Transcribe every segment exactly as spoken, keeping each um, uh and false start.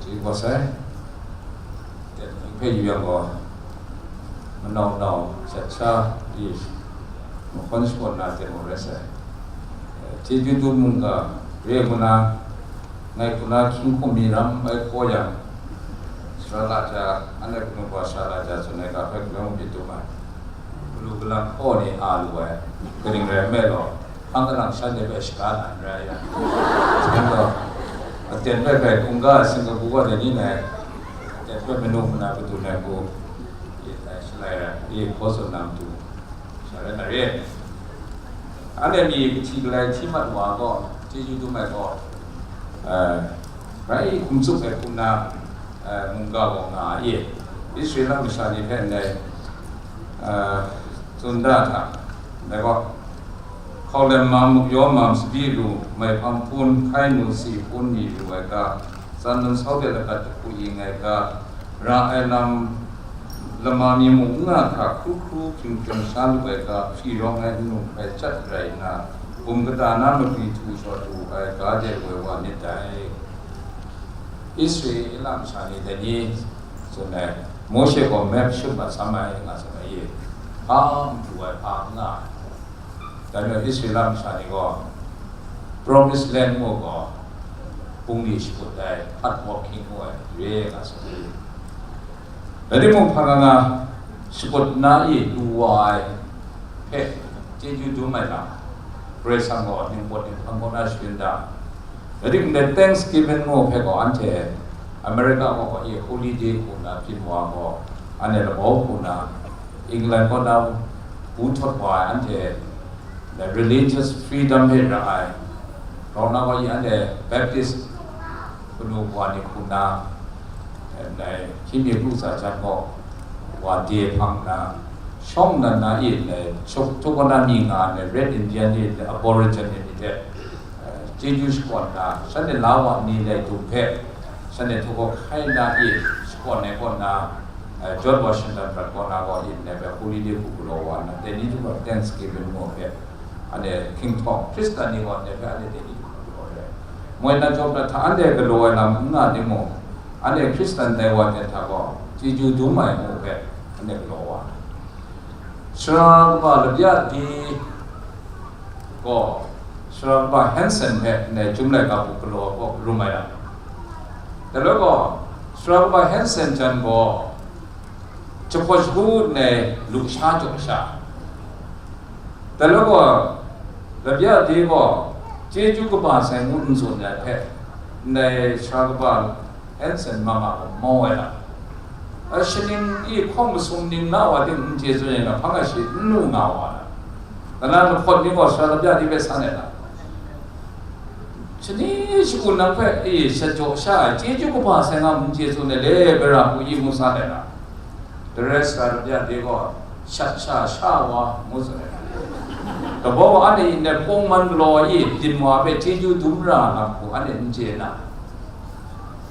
Yu gaw sai, teng hpe yu yang gaw, manau nau shat sha i mahkawn shakawn na teng gaw rai sai. Chyeju dum mungga re ngu na, ngai hku na hkying hkum mi ram bai hkaw yang, sara la ja, anhte kanu wa sara la ja tsun ai ga hpe kalawng myit dum ai. Galu galang hkaw ni a lu ai, kaning rai nme law, hpang kalang shanhte hpe shaga na n rai yang, shanhte gaw aten hpe grai hkungga ai singkabu gaw dai ni nai, aten hpe manu mana kadu nai hku, e, shalai ai, e, hkaw tsun na matu, sha rai na re. Anhte mi kahti galai hti mat wa gaw, chyeju dum ai gaw, eh, rai hkum tsup ai hkum na, eh, mungga gaw nga ai. Israela masha ni hpe ndai, eh, tsun da hta, ndai gaw, hkaulem mam, muk yaw mam, sabi lu, maihpang hpun, hkai nu si hpun mi lu ai ga, tsan mansau de lagat jahku ing ai ga, ra ai lam, lama mi mung n nga hkra hkru hkru hpring hpring sha lu ai ga, hpyi rawng ai nnu hkrai chyat rai nna, bum kata na mabri htu shaw lu ai ga de woi wa myit dai. Israela masha ni dai ni tsun ai, Mawshe gaw map shut mat sam ai nga tsun ai, hpa n pru ai, hpa n nga ai. Dai majaw Israela masha ni gaw Promised Land ngu gaw, bungli shakut ai, hard working ngu ai, re nga tsun ai. Rai timung, hpa nga nga shakut na i lu wa ai hpe chyeju dum ai lam, Karai Kasang gaw ningpawt ninghpang kaw na sharin da. Rai timung, dai Thanksgiving ngu hpe gaw anhte America gaw gaw i holiday hku na byin wa gaw, anhte labau hku na, England kaw na bu htawt wa ai anhte, dai religious freedom hpe ra ai, grau na gaw i anhte Baptist kanu wa ni hku na, dai hkying mi kru tsa jan gaw, wa de hpang na, shawng nnan na i, dai Chukotka mi nga ai Red Indian ni, Aborigine ni hte, eh, chyeju shakawn na, shanhte la wa ni lai dum hpe, shanhte htaw gaw hkai na i, shakawn ai kaw na, eh, George Washington prat kaw na gaw i, ndai hpe holiday hku galaw wa na, dai ni hte gaw Thanksgiving ngu hpe, anhte hkinghtaw, Hkristan ni gaw ndai hpe anhte dai ni hku galaw ai. Moi na jawm na hta anhte galaw ai lam n nga timung, anhte Hkristan dai wa hte hta gaw chyeju dum ai ngu hpe anhte galaw wa na. Sara kaba labya di gaw, sara kaba Hanson hpe ndai Chyum laika hku galaw gaw rum ai lam. Dai law gaw, sara kaba Hanson jan gaw, jahpawt shagu ndai lusha jaw sha. Dai law gaw, labya de gaw, chyeju kaba sai ngu n tsun ai hpe, ndai sara kaba Hanson mama gaw mau ai lam. A, shaning i hkawng masum ning na wa ting n chye tsun ai na, hpang a shi n lu nga wa na. Kanan lahpawt ni gaw sara labya ni hpe san ai na. Shani shagun nang hpe, e, sha jaw sha ai, chyeju kaba sai nga n chye tsun ai, le, gara hku i ngu san ai na. Dai rai sara labya de gaw, shat sha sha wa ngu tsun ai. Kabaw wa anhte ndai pawng man galaw ai i, byin wa hpe chyeju dum ra nga hku anhte n chye na.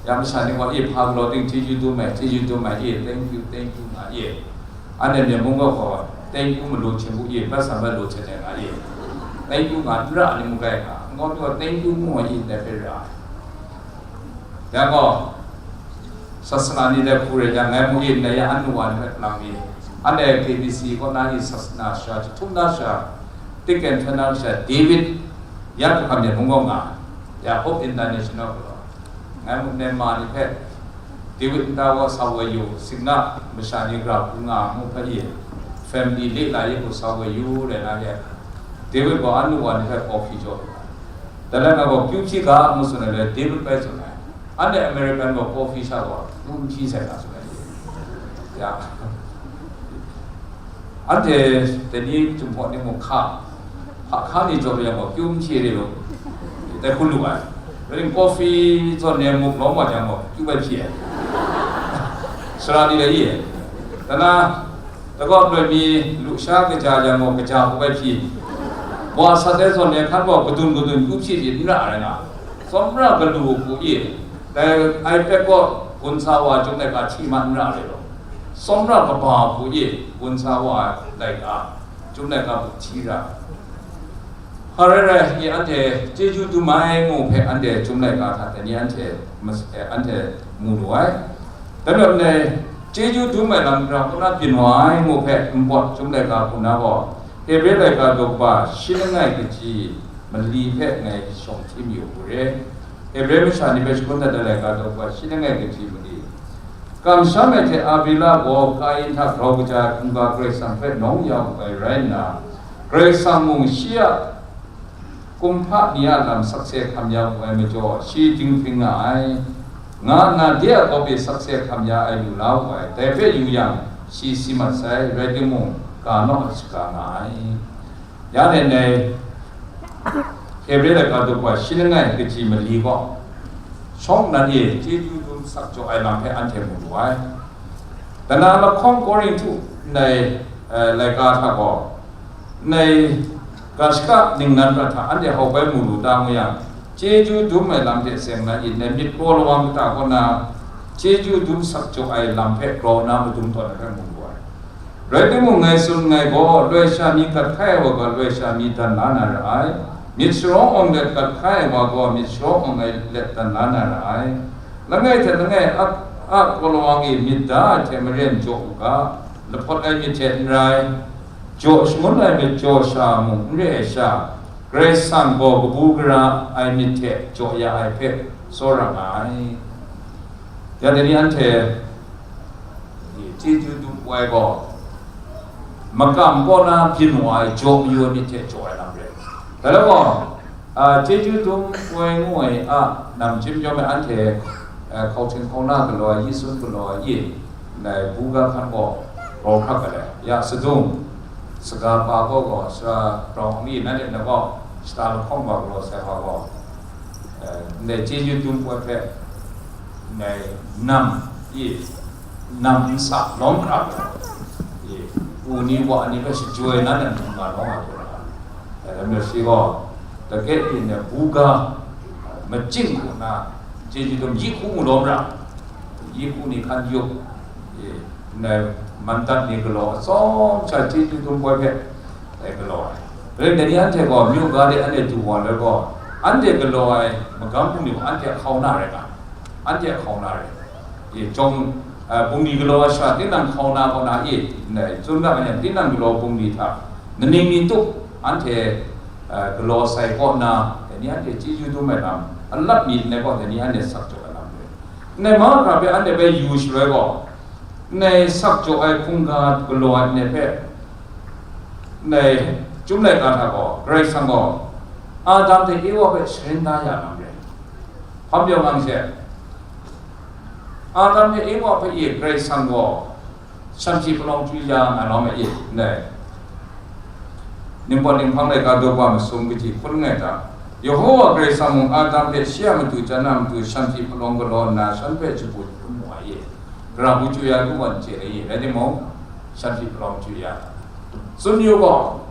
Ya masha ni gaw i hpa galaw ting chyeju dum ai, chyeju dum ai i, thank you, thank you nga i. Anhte Myen mung gaw gaw, thank you malu hten bu i, bat sam bat lu hten ai nga i. Thank you nga n ra ni mung gai nga, n gaw mi gaw thank you ngu ai i, ndai hpe ra ai. Ya gaw, sasana ni dai hku rai yang, ngai mu i, ndai ya anu wa ni hpe lang i, anhte K B C kaw na i sasana sha, jahtum na sha, Tik and Turn na sha, David, ya hkam Myen mung gaw nga, ya Hope International gaw, ngai mu nem ma ni hpe, David nta gaw sa woi yu, Singna masha ni gara hku nga mu hpe i, family le la ye gaw sa woi yu rai na ye, David gaw anu wa ni hpe coffee jaw. Dai lam na gaw, kyu hpyi ga ngu tsun ai, David bai tsun ai. Anhte American gaw coffee sha gaw, kyu n hpyi sai ga tsun ai. Ya. Anhte dai ni Jinghpaw ni mung hka, hka, hka ni jaw yang gaw, kyu n hpyi re lu, dai hkun lu ai. Ring coffee zawn ni muk lawm wa jang gaw, kyu bai hpyi ai. Sara ni dai i ai. Dai na, Dagawp loi mi lusha kaja yang gaw, kaja hku bai hpyi. Wa sat ai zawn e hkan gaw kadun kadun kyu hpyi hpyi n ra ai nga. Tsawmra galu hku i, dai iPad gaw gun sa wa chyum laika hti ma n ra ai law. Tsawmra kaba hku i, gun sa wa laika, chyum laika hku hti ra. Hpa rai rai, i anhte chyeju dum ai ngu hpe anhte Chyum laika hta dai ni anhte mas-, eh, anhte mu lu ai. Dai majaw, ndai chyeju dum ai lam hkra kaw na byin wa ai ngu hpe npawt Chyum laika hku na gaw, Hebre laika daw kaba shi langai kaji mali hpe ngai shawng hti mayu u re. Hebre masha ni hpe shagun dat ai laika daw kaba shi langai kaji mali. Kamsham ai hte Abila gaw Kayin hta grau kaja ai hkungga Karai Kasang hpe nawng ya wu ai rai nna, Karai Kasang mung shi a kumhpa ni a lam sakse hkam ya wu ai majaw, shi dinghpring nga ai, nga nna de a kawp e sakse hkam ya ai lu la wu ai, dai hpe yu yang, shi si mat sai, rai timung, ga naw ai shaga nga ai. Ya nen dai, Hebre laika daw kaba shi langai kaji mali gaw, shawng nnan e chyeju dum sak jaw ai lam hpe anhte mu lu ai. Dana lahkawng Korinhtu ndai, eh, laika hta gaw, ndai ga shaka ningnan prat hta anhte hkau bai mu lu ta ngu yang, chyeju dum ai lam hte seng na i, ndai myit kraw lawang kata kaw na, chyeju dum sak jaw ai lam hpe grau na madung tawn ai hpe mu lu ai. Rai timung, ngai tsun nngai gaw, loi sha mi gat hkai ai wa gaw, loi sha mi dan la na ra ai. Myit sharawng awng let gat hkai ai wa gaw, myit sharawng awng ai let dan la na ra ai. Langai hte langai a, a kraw lawang e myit da ai hte maren jaw u ga, lahpawt ai myit hte n rai, jaw shangun ai myit jaw sha mung n re ai sha, Karai Kasang gaw kabu gara ai myit hte jaw ya ai hpe tsawra nga ai. Ya dai ni anhte chyeju dum ai gaw, makam kaw na byin wa ai jaw mayu ai myit hte jaw ai lam rai. Dai gaw, a, chyeju dum ai ngu ai a, namchyim yawm e anhte, a, hkauhtin hkauna galaw ai, yi sun galaw ai, i, ndai buga hkan gaw raw hkrak ai, ya sadung, saga pa gaw gaw, sara rawng ni, nanhte na gaw, shata lahkawng wa galaw sai wa gaw, eh, ndai chyeju dum ai hpe, ndai nam, i, nam nsa lawm hkra, i, u ni wa ni hpe shajoi na nan hkungga lawm ai hku ra. Dai lam rai shi gaw, dake pyi ndai buga, machying hku na, chyeju dum yi hku mu lawm ra, yi hku ni hkan yup, i, ndai mandat ni galaw, atsawm sha chyeju dum ai hpe, dai galaw ai. Rai dai ni anhte gaw, myu ga de anhte du wa ai gaw, anhte galaw ai magam bungli gaw anhte a hkau na rai nga, anhte a hkau na rai. I, jawng, a, bungli galaw ai sha, tinang hkau na kaw na i, ndai, tsun ga yang, tinang galaw bungli hta, naning ni tup, anhte, a, galaw sai kaw na, dai ni anhte chyeju dum ai lam, a lap mi ndai gaw, dai ni anhte sak jaw ai lam rai. Ndai mahkra hpe anhte hpe yu shaloi gaw, ndai sak jaw ai hkungga galaw ai ndai hpe, ndai Chyum laika hta gaw, Karai Kasang gaw, Adam hte Ewa hpe sharin da ya lam rai. Hpam yawng ang she, Adam hte Ewa hpe e Karai Kasang gaw, shanhte palawng chyu ya nga lawm ai e, ndai. Ningpawt ninghpang laika daw kaba masum kaji hkun nngai ta? Yehowa Karai Kasang mung Adam hte shi a matu jan a matu shanhte palawng galaw nna shan hpe shagu hpun mu ai e. Gara hku chyu ya lu wan chye ai e, rai timung, shanhte palawng chyu ya. Tsun yu gaw,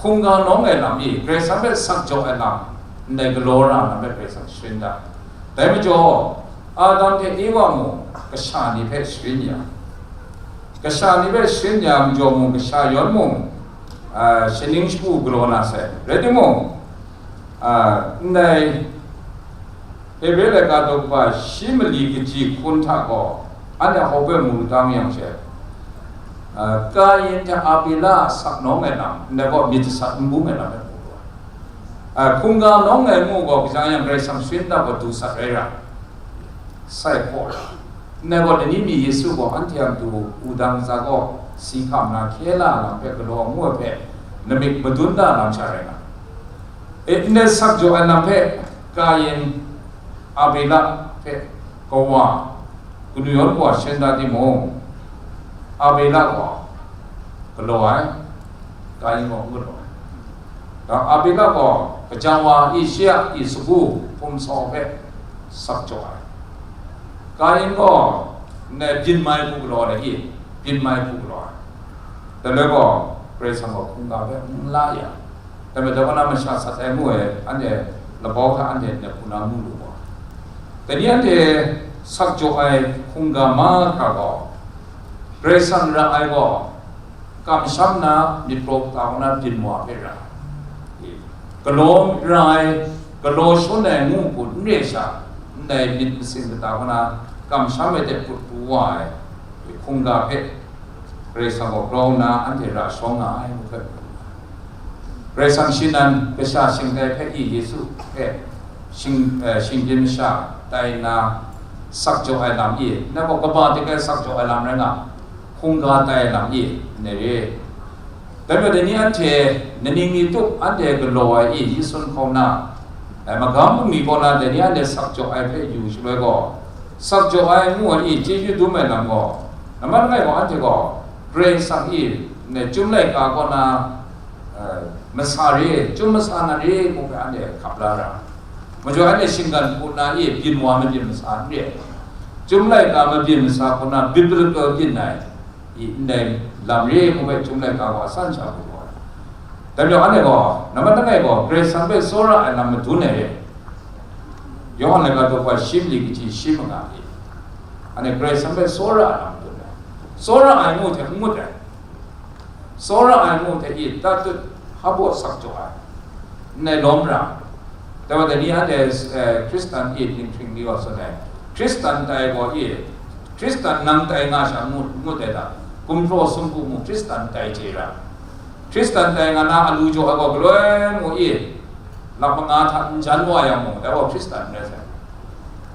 hkungga nawng ai lam e, Karai Kasang hpe sak jaw ai lam, ndai galaw ra lam hpe Karai Kasang sharin da. Dai majaw, Adam hte Ewa mung kasha ni hpe sharin ya, kasha ni hpe sharin ya majaw mung, kasha yawn mung, a, shaning shagu galaw na sai. Rai timung, a, ndai Hebre laika daw kaba shi mali kaji hkun hta gaw, anhte hkau hpe mu lu ta mu yang she, a, Kayin hte Abela a sak nawng ai lam, ndai gaw myit jasat n bung ai lam hpe mu lu ai. A, hkungga nawng ai ngu gaw, kaja yang Karai Kasang sharin da gaw du sat rai ra, sai hkaw ra. Ndai gaw, dai ni mi Yesu gaw anhte a matu wudang ntsa gaw si hkam na hkye la lam hpe galaw ngu ai hpe, namik madun da lam sha rai nga. E, ndai sak jaw ai lam hpe Kayin, Abela hpe kawa, kanu yawn kawa sharin da timung, Abela gaw galaw ai, Kayin gaw n galaw ai. Dang Abela gaw kaja wa i shi a i sagu hpum sau hpe sak jaw ai. Kayin gaw ndai byin mai hku galaw ai i, byin mai hku galaw ai. Dai gaw Karai Kasang gaw hkungga hpe n la ya. Dai majaw, kaw na masha sat ai ngu ai, anhte labau hta anhte nep hku na mu lu gaw, dai ni anhte sak jaw ai hkungga mahkra gaw, Karai Kasang ra ai gaw, kamsham na myit kraw kata kaw na byin wa hpe ra. E, Galaw ra ai, galaw shawn ai ngu hku n re sha, ndai myit masin kata kaw na kamsham ai hte put pru wa ai hkungga hpe Karai Kasang gaw grau nna anhte ra shawng nga ai ngu hpe, Karai Kasang shi nan kasha shingtai hpe i Yesu hpe shing, eh, shinggyim masha tai nna sak jaw ai lam i, nang gaw kaba dik ai sak jaw ai lam rai nga, hkungga tai ai lam i, ndai re. Dai majaw, dai ni anhte, nani ni tup anhte galaw ai i, Yason hkaw na, eh, magam bungli kaw na, dai ni anhte sak jaw ai hpe yu shaloi gaw, sak jaw ai ngu ai i, chyeju dum ai lam gaw, nambat langai gaw, anhte gaw, Karai Kasang i, ne, Chyum laika kaw na, eh, masa re, Chyum masa na re, ngu hpe anhte hkap la ra. Majaw anhte shinggan hku na i, byin wa mabyin masa n re. Chyum laika mabyin masa hku na, biblical byin ai, i ndai lam re ngu hpe Chyum laika gaw a san sha hku gaw ai. Dai majaw, anhte gaw, nambat langai gaw, Karai Kasang hpe tsawra ai lam madun ai re. Yawhan laika daw shi mali kaji shi manga i, anhte Karai Kasang hpe tsawra ai lam madun ai. Tsawra ai ngu hte n ngut ai. Tsawra ai ngu hte i, tatut hpa baw sak jaw ai. Ndai lawm ra. Dai wa dai ni anhte, eh, Hkristan i dinghpring ni gaw tsun ai. Hkristan tai gaw i, Hkristan nang tai nga sha ngut, ngut ai ta? Gumhpraw sumpu mu Hkristan tai chye ra. Hkristan tai nga na alu jaw ai gaw galoi mu i, lak manga hta n jan wa yang mung, dai gaw Hkristan n rai sai.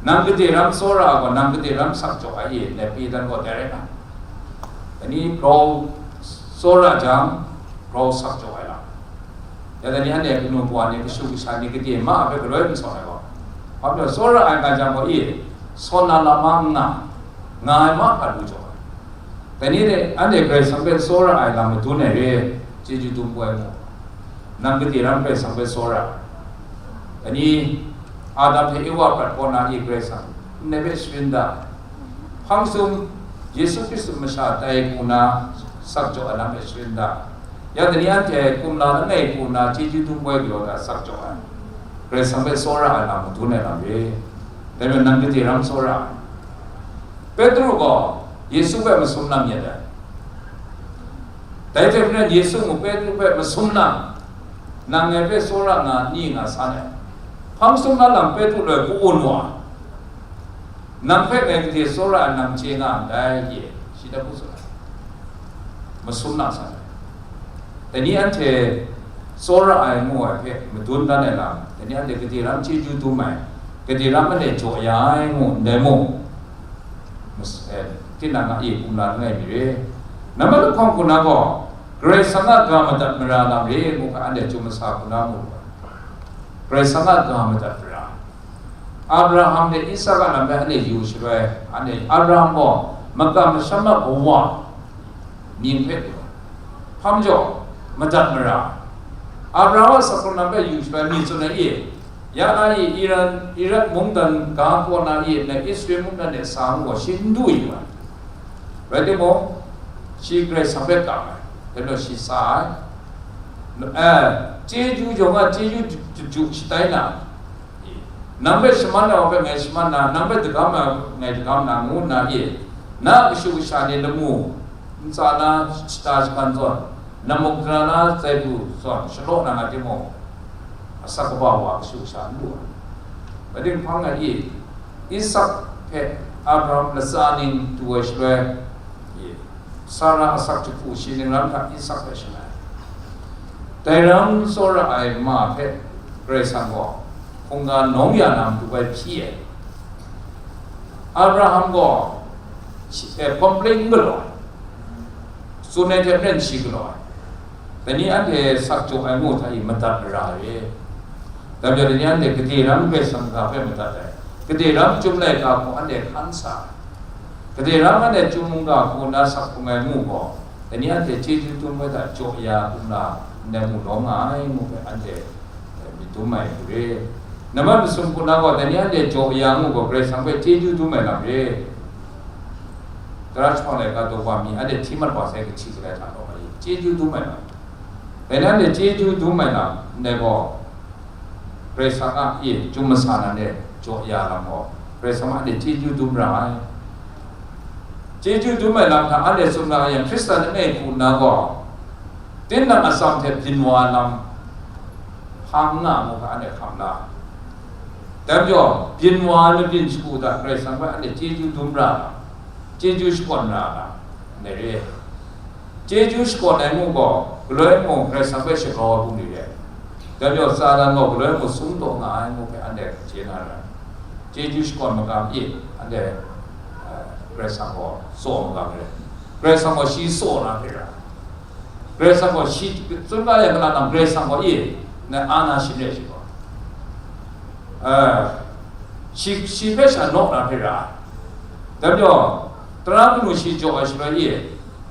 Nang gade ram tsawra ai gaw, nang gade ram sak jaw ai i, Nepi dan gaw dai rai na. Dai ni grau tsawra jang, grau sak jaw ai lam. Ya dai ni anhte kanu kawa ni, kashu kasha ni gade ma hpe galoi n sawn ai gaw, hpa pyaw tsawra ai nga jang gaw i, sawn na lam ma n nga, nga ai ma hpa lu jaw ai. Dai ni de, anhte Karai Kasang hpe tsawra ai lam madun ai re, chyeju dum ai mu. Nang gade ram Karai Kasang hpe tsawra ai. Dai ni, Adam hte Ewa prat kaw na i Karai Kasang ndai hpe sharin da ai. Hpang sum, Yesu Hkristu masha tai hku na sak jaw ai lam hpe sharin da ai. Ya dai ni anhte kumla langai hku na chyeju dum ai galaw da sak jaw ai. Karai Kasang hpe tsawra ai lam madun ai lam re. Dai majaw nang gade ram tsawra ai. Petru gaw Yesu hpe masum lang yet ai. Dai hte maren Yesu mung Petru hpe masum lang, nang ngai hpe tsawra nga ni nga san ai. Hpang sum na lam Petru loi ka-un wa, nang hpe ngai gade tsawra ai nang chye nga ndai, ye, shi dan hku tsun ai. Masum na san ai. Dai ni anhte tsawra ai ngu ai hpe madun dan ai lam, dai ni anhte gade ram chyeju dum ai, gade ram anhte jaw ya ai ngu ndai mung, mas-, eh, tinang a e kumla langai mi re. Nambat lahkawng hku na gaw, Karai Kasang a ga madat mara lam re ngu hpe anhte Chyum masa hku na mu ai. Karai Kasang a ga madat mara. Abraham hte Isak a lam hpe anhte yu shaloi, anhte Abraham gaw makam masham a kawa mying hpe yu ai. Hpa majaw, madat mara. Abraham a sakhkrum lam hpe yu shaloi, mi tsun ai i, ya na i Iran, Irak mungdan ga kaw na i, na Israel mungdan de sa ngu gaw, shi n du yu ai. Rai timung, shi Karai Kasang hpe kam ai, dai majaw shi sa ai. Eh, chyeju yawng a chyeju ju, ju, ju shatai na, nang hpe shaman ai wa hpe ngai shaman na, nang hpe dagam ai ngai dagam na, ngu nna e, na kashu kasha ni lamu ntsa na shata shagan zawn, nammuk dara na zai pru zawn shalaw na nga timung, asak kaba wa kashu kasha n lu ai. Rai timung hpang ai i, Isak hpe Abraham latsa ning du ai shaloi, Sara asak jahku shi ningran hta Isak hpe shangai. Dai ram tsawra ai ma hpe Karai Kasang gaw hkungga nawng ya na matu bai hpyi ai. Abraham gaw shi, eh, complain n galaw ai. Tsun ai hte maren shi galaw ai. Dai ni anhte sak jaw ai ngu hta i madat mara re. Dai majaw dai ni anhte gade ram Karai Kasang ga hpe madat ai. Gade ram Chyum laika hku anhte hkan sa ai. Gade ram anhte Chyum mungga hku na sak hkrung ai ngu gaw, dai ni anhte chyeju dum ai hta jaw ya kumla ndai mu lawm nga ai ngu hpe anhte, eh, myit dum ai hku re. Nambat masum hku na gaw, dai ni anhte jaw ya ngu gaw, Karai Kasang hpe chyeju dum ai lam re. Tara jahpawng laika daw wa mi anhte hti mat wa sai, kahti galai hta lawm ai, chyeju dum ai lam. Dai ni anhte chyeju dum ai lam, ndai gaw, Karai Kasang a, e, Chyum masa nan e jaw ya lam gaw, Karai Kasang anhte chyeju dum ra ai. Chyeju dum ai lam hta anhte tsun ra yang, Hkristan langai hku nna gaw, tinang atsam hte byin wa ai lam, ang nga mu hpe anhte hkam la. Dai majaw, byin wa ai mabyin shagu hta Karai Kasang hpe anhte chyeju dum ra nga, chyeju shakawn ra nga, anhte re. Chyeju shakawn ai ngu gaw, galoi mung Karai Kasang hpe shagrau ai bungli re. Dai majaw, Satan gaw galoi mung sum taw nga ai ngu hpe anhte chye na ra. Chyeju shakawn magam e, anhte, eh, Karai Kasang gaw tsaw magam re. Karai Kasang gaw shi tsaw na hpe ra. Karai Kasang gaw shi tsun ga yang kalang nang Karai Kasang gaw e, na ana shin re shi gaw. Eh, shi, shi hpe sha naw na hpe ra. Dai majaw, tara kanu shi jaw ai shaloi e,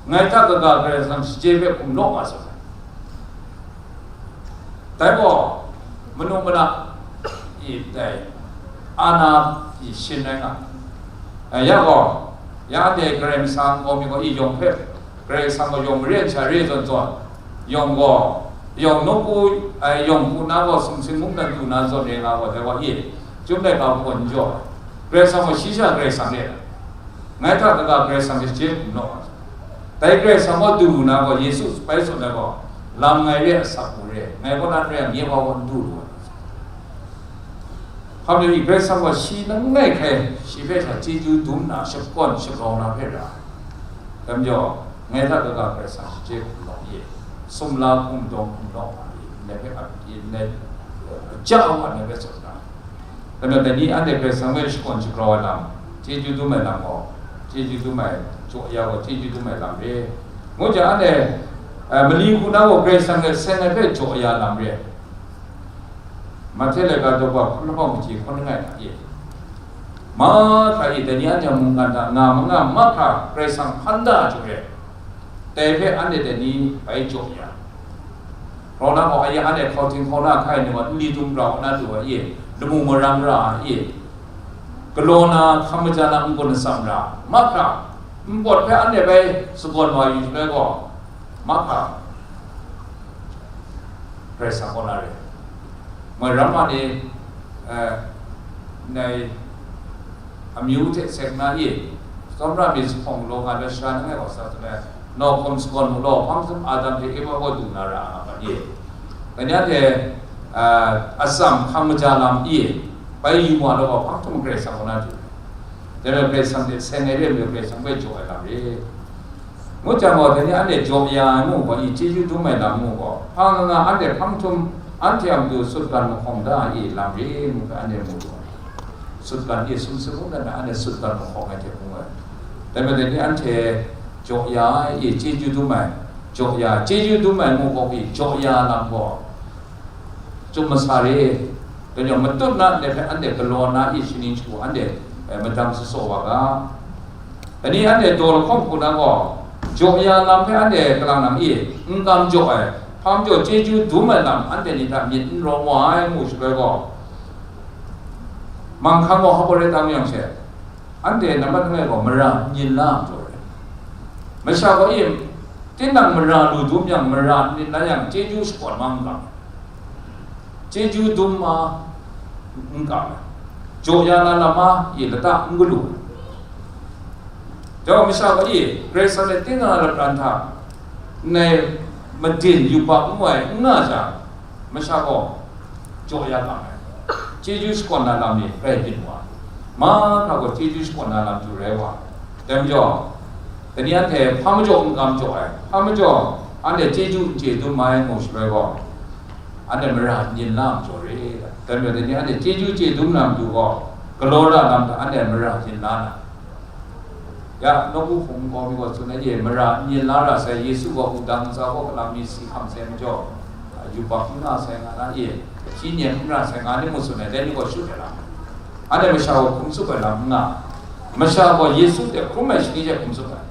ngai hta kaga Karai Kasang shachye hpe hkum law nga saw ai. Dai gaw, manu mana e dai, ana e shin ai nga. Eh, ya gaw, ya anhte Karai Kasang gaw mi gaw e yawng hpe, Karai Kasang gaw yawng maren sha re zawn zawn, yawng gaw, yawng nawku, ai, yawng hku na gaw sumsing mungdan du na zawn re nga gaw, dai gaw e, chyum laika hpawn n jaw ai. Karai Kasang gaw shi sha Karai Kasang re ai. Ngai hta kaga Karai Kasang hte chye hkum law ai. Dai Karai Kasang gaw du lu na gaw, Yesu bai tsun ai gaw, lam ngai re, asak mu re, ngai kaw na n re ai, nye wa gaw n du lu ai. Hpa majaw i, Karai Kasang gaw shi langai hkrai shi hpe sha chyeju dum na, shakawn shagrau na hpe ra ai. Dai majaw, ngai hta kaga Karai Kasang shachye hkum law e, sumla hkum dawng hkum law nga e, ndai hpe ap e, ndai, ja wa ndai hpe tsun na. Dai majaw, dai ni anhte Karai Kasang hpe shakawn shagrau ai lam, chyeju dum ai lam gaw, chyeju dum ai, jaw ya gaw, chyeju dum ai lam re. Ngu jang, anhte, eh, mali hku na gaw Karai Kasang hte seng ai hpe jaw ya lam re. Mahte laika daw hpa hkun lahkawng kaji hkun langai hta e, mahkra e, dai ni anhte a mungkan hta nga ma nga mahkra Karai Kasang hpan da ai hte maren, dai hpe anhte dai ni bai jaw ya. Rau na gaw, a ya anhte hkauhting hkauna hkai ai ni gaw nli dum grau na lu ai e, lamu marang ra ai e, galaw na, hkam maja na, n-gun atsam ra, mahkra npawt hpe anhte bai sagawn wa yu shaloi gaw, mahkra Karai Kasang kaw na re. Moi ramma ni, eh, ndai amyu hte seng na e, tsawmra myit jahpawng galaw nga ai sara langai gaw sa tsun ai, nawhkum sagawn mu law, hpang jahtum Adam hte Ewa gaw du na ra nga ma ni? Dai ni anhte, eh, atsam hkang maja lam e, bai yu wa law gaw, hpang jahtum Karai Kasang kaw na du ai. Dai majaw Karai Kasang hte seng ai re ai majaw, Karai Kasang hpe jaw ai lam re. Ngu jang gaw, dai ni anhte jaw ya ai ngu gaw, i chyeju dum ai lam ngu gaw, hpa nga nga anhte hpang jahtum anhte a matu sutgan mahkawng da ai lam re ngu hpe anhte mu lu ai. Sutgan e sumsing mungdan na anhte sutgan mahkawng ai hte hpung ai. Dai majaw, dai ni anhte jaw ya ai e chyeju dum ai, jaw ya, chyeju dum ai ngu gaw, i jaw ya lam gaw, Chyum masa re, dai majaw matut na ndai hpe anhte galaw na i shaning shagu anhte, eh, madang sasawk wa ga. Dai ni anhte daw lahkawng hku na gaw, jaw ya lam hpe anhte kalang nang i, n kam jaw ai, hpa majaw chyeju dum ai lam anhte ni hta myit n rawng wa ai ngu shaloi gaw, manghkang gaw hpa baw rai tam yang she, anhte nambat langai gaw mara n yin la ai majaw re. Masha gaw e, tinang mara lu dum yang, mara n yin la yang, chyeju shakawn ma n kam ai. Chyeju dum ma n kam ai. Jaw ya na lam ma e lata n galu ai. Dai wa masha gaw e, Karai Kasang hte tinang a lapran hta, ndai madin yubak n wai n nga jang, masha gaw jaw ya nga ai. Chyeju shakawn na lam ni rai byin wa ai. Mahkra gaw chyeju shakawn na lam hte rai wa ai. Dai majaw, dai ni anhte hpa majaw n kam jaw ai, hpa majaw anhte chyeju n chye dum ai ngu shaloi gaw, anhte mara n yin la ai majaw re. Dai majaw, dai ni anhte chyeju chye dum na matu gaw, galaw ra lam hta anhte mara yin la na. Ya, nawku hpung nkau mi gaw tsun ai e, mara n yin la ra sai, Yesu gaw wudang ntsa gaw kalang mi si hkam sai majaw, yubak n nga sai nga na e, shi nen n ra sai nga ni ngu tsun ai, dai ni gaw shut ai lam. Anhte masha gaw hkum tsup ai lam n nga, masha gaw Yesu hte hkrum ai shani hte hkum tsup ai.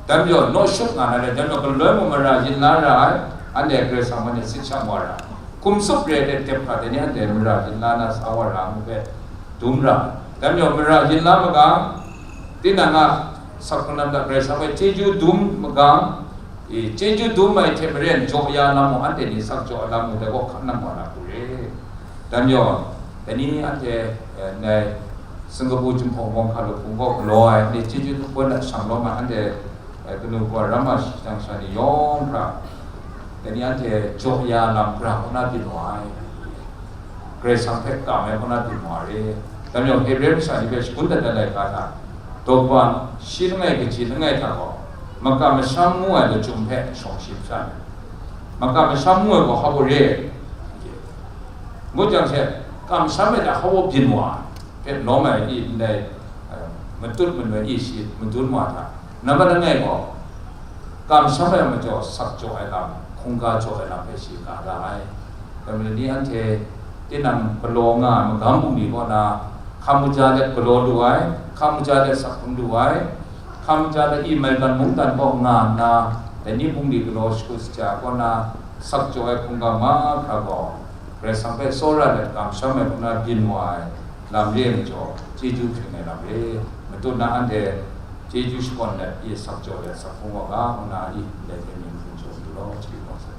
Dai majaw, naw shut nga na rai, dai majaw, galoi mung mara yin la ra ai, anhte Karai Kasang man e sit shang wa ra, hkum tsup re ai hte tep hkra dai ni anhte mara yin la na sa wa ra ngu hpe dum ra. Dai majaw, mara yin la magang, tinang a sak hkrung lam hta Karai Kasang hpe chyeju dum magang, e, chyeju dum ai hte maren jaw ya lam mung, anhte ni sak jaw ai lam mung dai gaw hkan nang wa na hku re. Dai majaw, dai ni anhte, eh, ndai Singkapu Jinghpaw Mawng hkalup hpung gaw galaw ai, anhte chyeju dum ai hta shang lawm ai, anhte, eh, kanu kawa ramma shajang sha ni yawng hkra, dai ni anhte jaw ya lam gara kaw na byin wa ai. Karai Kasang hpe kam ai kaw na byin wa re. Dai majaw, Hebre masha ni hpe shagun dat ai laika hta, daw kaba shi langai kaji langai hta gaw, makam masham ngu ai lachyum hpe shawng shi hpra ai. Makam masham ngu ai gaw hpa baw re ai? Ngut jang she, kamsham ai hta hpa baw byin wa ai hpe lawm ai i ndai, eh, matut manu ai i shi madun wa hta, nambat langai gaw, kamsham ai majaw sak jaw ai lam, hkungga jaw ai lam hpe shi ga ra ai. Dai majaw ni anhte tinang galaw nga ai magam bungli kaw na, hkam kaja let galaw lu ai, hkam kaja let sak hpung lu ai, hkam kaja let i maigan mungdan kaw nga nna, dai ni bungli galaw shakut shaja kaw na, sak jaw ai hkungga mahkra gaw, Karai Kasang hpe tsawra let kamsham ai kaw na byin wa ai lam re ai majaw, chyeju hpring ai lam re. Matut na anhte chyeju shakawn let i sak jaw let sak hpung wa ga, ngu na i ndai hpe myit hpung jaw du law, chyeju hpung sa.